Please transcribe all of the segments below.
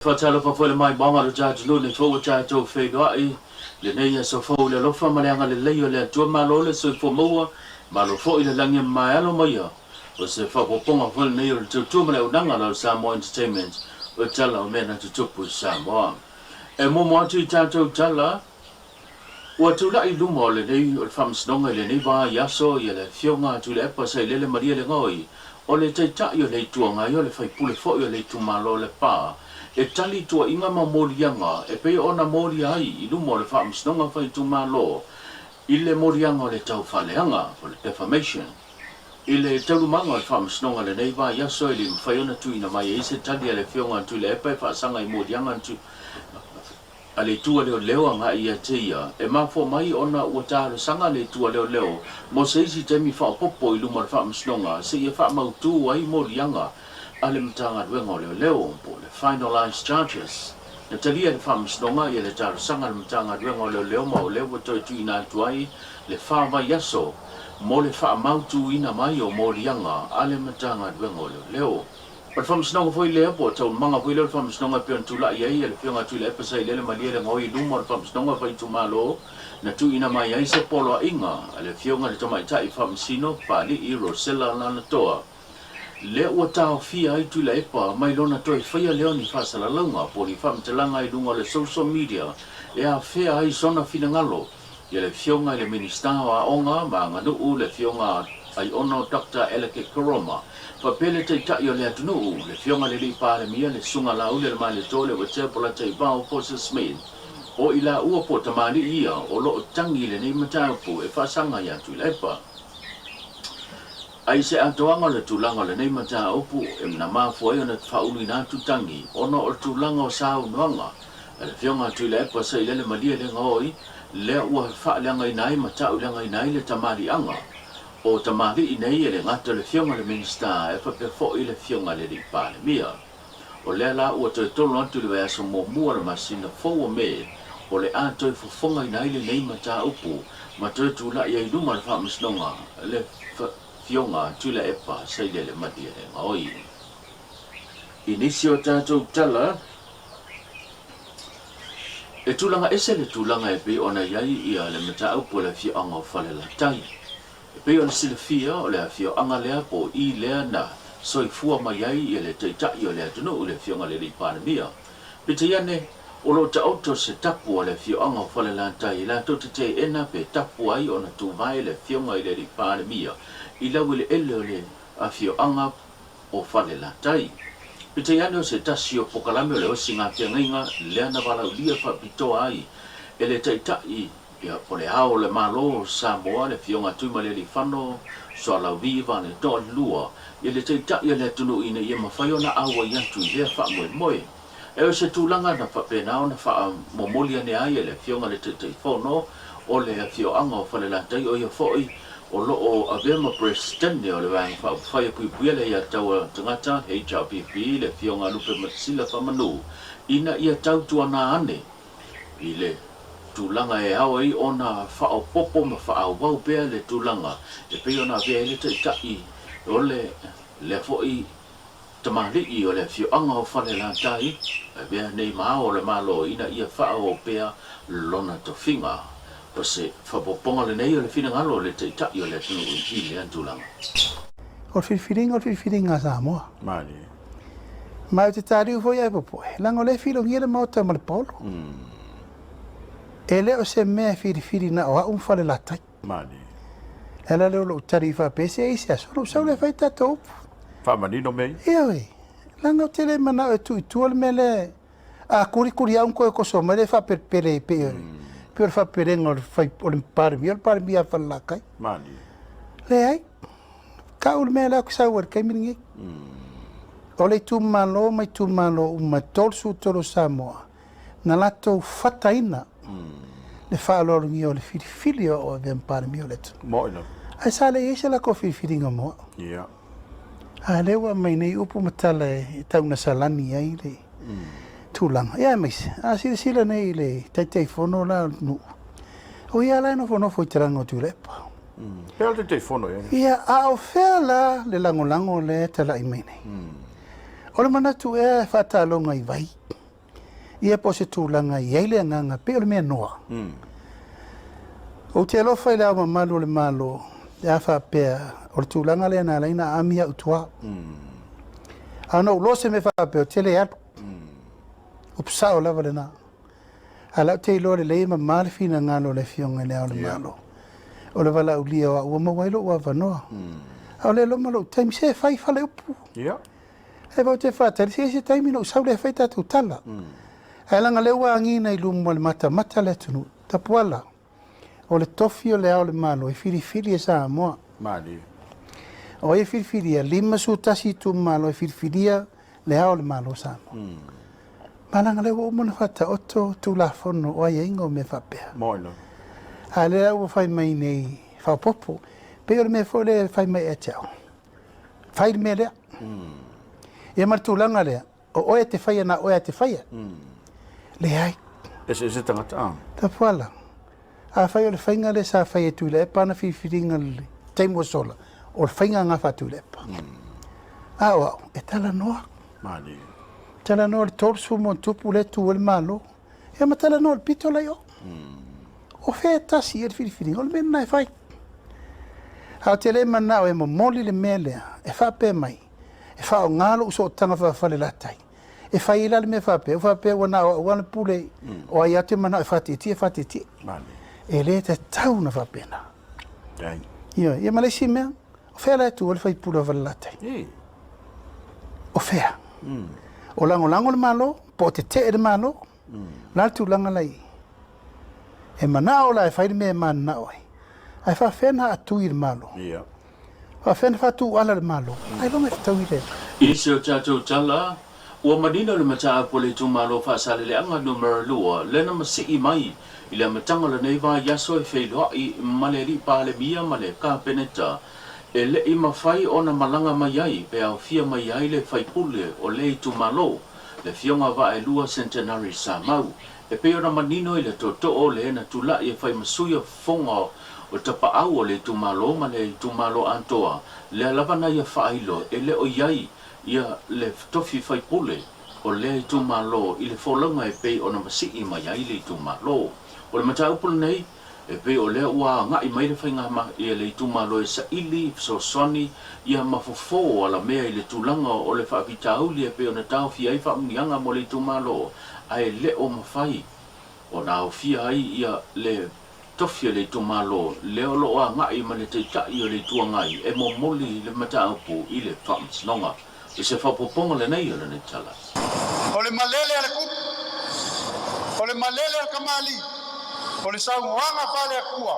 Faatalofa foi le maimoaga o le tatou nei fou ua tatou feiloai lenei aso fou i le alofa ma le agalelei o le Atua. Malo le soifua maua, malo foi le lagi e mamae maia. O se faaopoopoga foi lenei o le tautua ma le auaunaga a la Samoa Entertainment o tala o mea na tutupu i Samoa. E muamua atu i tatou tala, ua tulai i luma o lenei o le Faamasinoga i lenei vaiaso ia le Afioga a Tuilaepa Sailele Malielegaoi, o le Taitai o le Itu Agai o le sui usufono foi o le itumalo o Lepa, e tali tuuaiga ma moliaga e pei ona molia ai i luma o le Faamasinoga Faaitumalo i le moliaga o le taufaaleaga po o le defamation. I le taualumaga o le Faamasinoga lenei vaiaso e le mafai ona tuuina mai ai se tali a le Afioga a Tuilaepa e faasaga i moliaga a le Itu a Leoleo agai ia te ia, e mafua mai ona ua talosaga le Itu a Leoleo mo se isi taimi faaopoopo i luma o le Faamasinoga seia faamautu ai moliaga a le Matagaluega o Leoleo po o le finalize charges. Na talia e le Faamasinoga ia le talosaga a le Matagaluega o Leoleo ma o lea ua toe tuuina atu ai le 4 vaiaso mo le faamautuina mai o moliaga a le Matagaluega o Leoleo. O le Faamasinoga foi lea po o taualumaga foi lea o le Faamasinoga e pei ona tulai ai le Afioga a Tuilaepa Sailele Malielegaoi i luma o le Faamasinoga Faaitumalo na tuuina mai ai se poloaiga a le Afioga i le Tamaitai Faamasino Papali'i Rosella Alaalatoa lea ua taofia ai Tuilaepa mai lona toe faia lea o ni faasalalauga po o ni faamatalaga i luga o le social media e afea ai sona finagalo ia le Afioga i le Minisita o Aoga ma Aganuu le Afioga Aiono Dr. Alec Koroma, faapea le Taitai o le atunuu, le Afioga i le Alii Palemia, le Susuga Laaulialemalietoa Leuatea Polataivao Fosi Smith, o i laua po o tamalii ia o lo o tagi i lenei mataupu e faasaga iā Tuilaepa. Ai se atoaga o le tulaga o lenei mataupu e na mafua ai ona faauluina atu tagi ona o le tulaga o saunoaga a le Afioga a Tuilaepa Sailele Malielegaoi lea ua faaleagaina ai ma tauleagaina ai le tamaliiaga o tamalii nei e le gata o le Afioga i le Minisita e faapea foi le Afioga i le Alii Palemia. O lea la ua toe tolo atu i le vaiaso muamua o le masina fou o Me o le a toe fofogaina ai lenei mataupu ma toe tulai ai i luma o le Faamasinoga le Afioga a Tuilaepa Sailele Malielegaoi. I nisi o tatou tala, e tulaga ese le tulaga e pei ona i ai ia le mataupu o le afioaga o Falelatai. E pei ona silafia o le afioaga lea po o i lea na soifua mai ai ia le Taitai o le atunuu le Afioga i le Alii Palemia. Peitai ane, o lo o taoto se tapu a le afioaga o Falelatai latou te teena pe tapu ai ona tuvae le Afioga i le Alii Palemia i laueleele o le afioaga o Falelatai. Peitai ane o se tasi o polokalame o le osiga feagaiga lea na valaaulia faapitoa ai e le Taitai ia po o le Ao o le Malo o Samoa le Afioga Tuimalealiifano Sualauvi Vaaletoa II ia le Taitai o le atunuu ina ia mafai ona auai atu i lea faamoemoe. E o se tulaga na faapena ona faamomoli ane ai e le Afioga i le Taitaifono o le afioaga o Falelatai o ia foi o lo o avea ma Peresetene o le Vaega Faaupufai e Puipuia le Aiatatau a Tagata, HRPP, le Afioga Lupematasila Faamanu ina ia tautuana ane i le tulaga e ao ai ona faaopoopo ma faaauau pea le tulaga e pei ona avea ai le Taitai o le lea foi tamalii o le afioaga o Falelatai e avea nei ma Ao o le Malo ina ia faaauau pea lona tofiga. O se faaopoopoga lenei o le finagalo o le Taitai o le atunuu i lea tulaga. O le filifiliga o le filifiliga a Samoa. Malie. Ma ou te taliu foi ae popoe, leaga o lea e filogia le Maota ma le paolo. E le o se mea e filifili na o au ma Falelatai. Malie. Le ala lea o lou tali faapea, se i ai se aso ona ou sau lea e fai tatou upu. Faamanino mea ia. Ioe, leaga ou te le manao e tuu i tua le mea lea a kulikuli au ona toe toso mai lea faapelepele e pei o pei o le faapelega o le fai o le Palemia, o le Palemia a Falelatai. Malie. Leai, tau le mea lea ou te sau ai i le taimi lenei. O le itumalo ma itumalo uma e 33 o Samoa, na latou fataina le faaaloalogia o le filifili o au e avea ma Palemia o le atunuu. Moi lava. Ae sa le i ai se latou filifiliga mo au. Ia. A lea ua aumai nei upu ma tala e tau ina salani ai le tulaga. Ia aemaise, a silasila nei i le Taitaifono la o le nuu, o ia la e nofonofo i talaga o Tuilaepa. Pea o le Taitaifono ia. Ia, a o fea la le lagolago lea e talai mai nei? O le manatu ea e faataloga i vai? Ia po o se tulaga e i ai le agaga pei o le mea noa. Ou te alofa i le Ao Mamalu o le Malo pe a faapea o le tulaga lea na ala ai ona aami au i tua. A na ou iloa se mea faapea ou te le alu. Upu sao lava lena. A o la ou te iloa lelei e mama le finagalo o le Afioga i le Ao o le Malo. O le valaaulia o au ua maua ai lou avanoa. A o lea loma lou taimi, se e fai faleupu. Ae vau te faatali, se i ai se taimi ona ou sau lea e fai tatou tala. Ae leaga o lea ua agiga i luma o le matamata a le atunuu, Tapuala, o le tofi o le Ao o le Malo e filifili e Samoa. Malie. O ai e filifilia? 51 itumalo e filifilia le Ao o le Malo o Samoa. Ma leaga o lea ua uma ona faataoto Tulafono o aiaiga o mea faapea. Moi lava. A o lea ua fai mai nei faaopoopo, pei o le mea foi lea e fai mai ia te au, fai le mea lea. Ia ma le tulaga lea, o oe e te faia na oe a te faia. Leai. Eseese tagata a. Tapuala, afai o le faiga lea sa fai e Tuilaepa ana filifiliga i le taimi ua sola, o le faiga lena faa-Tuilaepa. A o au, e talanoa. Malie. Talanoa i le 30 ma ona tupu lea e tu ai le Malo. Ia ma talanoa i le pito la i o. O fea e tasi i ai le filifiliga, o le mea lena e fai. A ou te le manao e momoli le mea lea, e faapea mai, e faaaoga lou sootaga faafalelatai, e fai ai la le mea faapea, ua faapea ua na o au lava na pule, o ai lava ou te manao e faatietie, faatietie. E le tatau ona faapena. Ioe, ia ma le isi mea, o fea la e tu ai le faipule o Falelatai? O fea? O lagolago le Malo, po o tetee le Malo? O le a le tulaga la i ai? E manao la e fai le mea e mananao ai, ae faapefea ona atui le Malo? Faapefea ona faatuala le Malo? Ailoga e fetaui le. I si o tatou tala, ua manino le mataupu a le itumalo Faasaleleaga Numera 2 lea na masii mai i le amataga o lenei vaiaso e feiloai ma le Alii Palemia ma le Kapeneta e le i mafai ona malaga mai ai pe aofia mai ai le faipule o lea itumalo, le Afioga Vaaelua Centenary Samau, e pei ona manino i le tootoo le na tulai e fai ma sui o fofoga o tapaau o le itumalo ma le itumalo atoa, lea lava na ia faailo e le o i ai ia le tofi faipule o lea itumalo i le folauga e pei ona masii mai ai le itumalo. O le mataupu lenei, e pei o lea ua agai mai le faiga ia le itumalo e saili fesoasoani ia ma fofo alamea i le tulaga o le faafitauli e pei ona taofia ai faamuniaga mo le itumalo ae le o mafai ona aofia ai ia le tofi o le itumalo lea o lo o agai ma le Taitai o le Itu Agai e momoli le mataupu i le Faamasinoga. I se faaopoopoga lenei o lenei tala. O le malele a le kupu, o le malele a le kamali'i, o le saunoaga faale-Atua,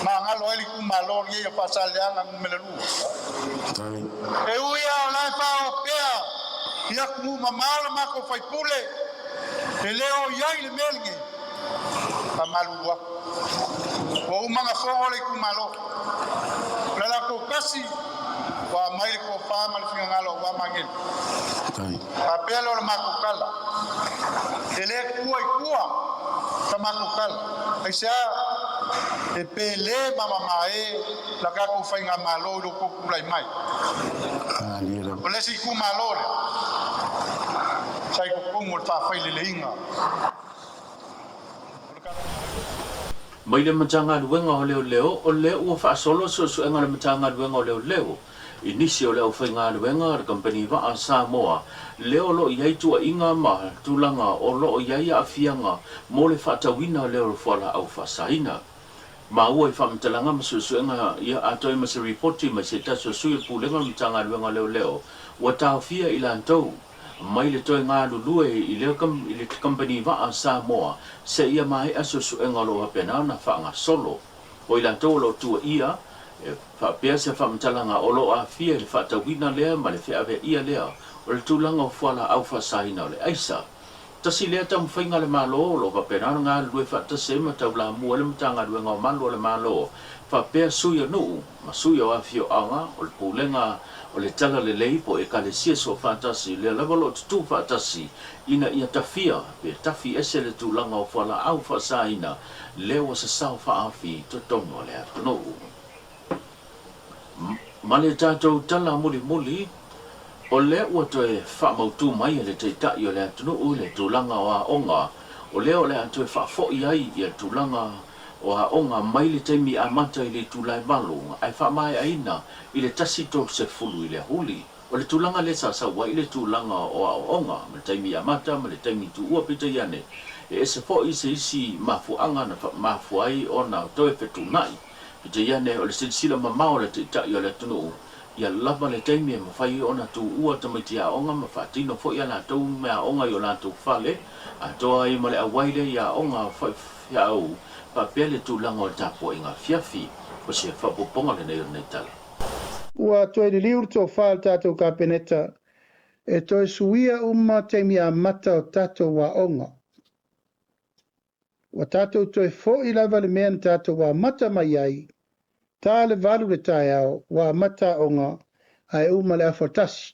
magalo ai le itumalo lenei o Faasaleleaga Numera 2. E ui lava o la e faaoo pea i atunuu mamao le matou faipule, e le o i ai le mea lenei, faamalulu atu. Ua uma ona fono le itumalo. O le latou tasi ua aumai le tofa ma le finagalo aua Magele. Faapea lea o le matou tala. E le tuua i tua sa matou tala. Aisea? E pele ma mamae la tatou faigamalo i lo outou tulai mai. O le isi itumalo lea sa i totonu o le faafaileleina. Mai le Matagaluega o Leoleo, o lea ua faasolo suesuega a le Matagaluega o Leoleo i nisi o le aufaigaluega a le Kamupani Vaa Samoa lea o lo o i ai tuuaiga ma tulaga o lo o i ai aafiaga mo le faatauina lea o le fualaau faasaina. Maua i faamatalaga ma suesuega ia atoa ai ma se ripoti mai se tasi o sui o le Pulega o le Matagaluega o Leoleo ua taofia i latou mai le toe galulue i lea i le Kamupani Vaa Samoa seia maea suesuega o lo o faapena ona faagasolo. O i latou o lo o tuuaia, e faapea se faamatalaga o lo o aafia i le faatauina lea ma le feaveaia lea o le tulaga o fualaau faasaina o le aisa. Tasi lea taumafaiga a le Malo o lo o faapena ona galulue faatasi ai ma taulamua ai le Matagaluega o Malu a le Malo faapea sui o nuu ma sui o afioaga o le Pulega o le Talalelei po o Ekalesia Soofaatasi lea lava o lo o tutū faatasi ina ia tafia pe tafi ese le tulaga o fualaau faasaina lea ua sasao faaafi i totonu o le atunuu. Ma le tatou tala mulimuli. O lea ua toe faamautu mai e le Taitai o le atunuu le tulaga o aoga, o lea o le a toe faafoi ai le tulaga o aoga mai le taimi amata i le itula e 8 ae faamaeaina i le 1:30 i le aoauli. O le tulaga lea sa sau ai le tulaga o aoaoga ma le taimi amata ma le taimi tuua peitai ane, e ese foi se isi mafuaaga na mafua ai ona toe fetuunai. Peitai ane, o le silasila mamao a le Taitai o le atunuu, ia lava le taimi e mafai ai ona tuua tamaiti aoga ma faatino foi a latou meaaoga i o latou fale, atoa ai ma le auai lea i aoga faifeau faapea le tulaga o le tapuaiga afiafi. O se faaopoopoga lenei o lenei tala. Ua toe liliu le tofa a le tatou Kapeneta e toe suia uma taimi amata o tatou aoga. Ua tatou toe foi lava i le mea na tatou amata mai ai, ta le 8 le taeao, ua amata aoga ae uma le afa o le 1.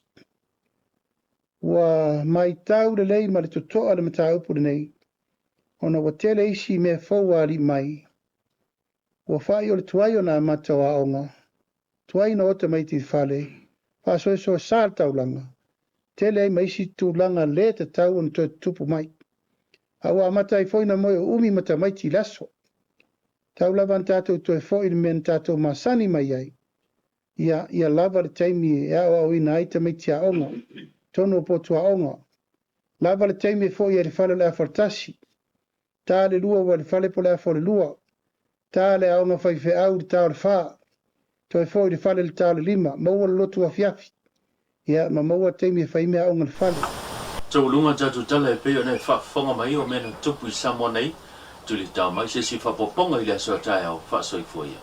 Ua matau lelei ma le totoa le mataupu lenei, ona ua tele isi mea fou ua alii mai. Ua fa'i o le tuai ona amata o aoga, tuai ona o tamaiti i le fale, faasoesoa sa le taulaga, tele ai ma isi tulaga le tatau ona toe tutupu mai. A ua amata ai foi ona moe uumi ma tamaiti i le aso. Tau lava ona tatou toe foi i le mea na tatou masani mai ai, ia, ia lava le taimi e aoaoina ai tamaiti aoga, totonu o potu aoga. Lava le taimi e foi ai i le fale o le afa o le 1. Ta le 2 ua i le fale po o le afa o le 2. Ta le aoga faifeau i le ta o le 4. Toe foi i le fale i le ta o le 5. Maua le lotu afiafi. Ia, ma maua taimi e fai ai meaaoga i le fale. Taualuga tatou tala e pei ona e faafofoga mai o mea na tupu i Samoa nei, tulitao mai se isi faaopoopoga i le aso a taeao, faasoifua ia.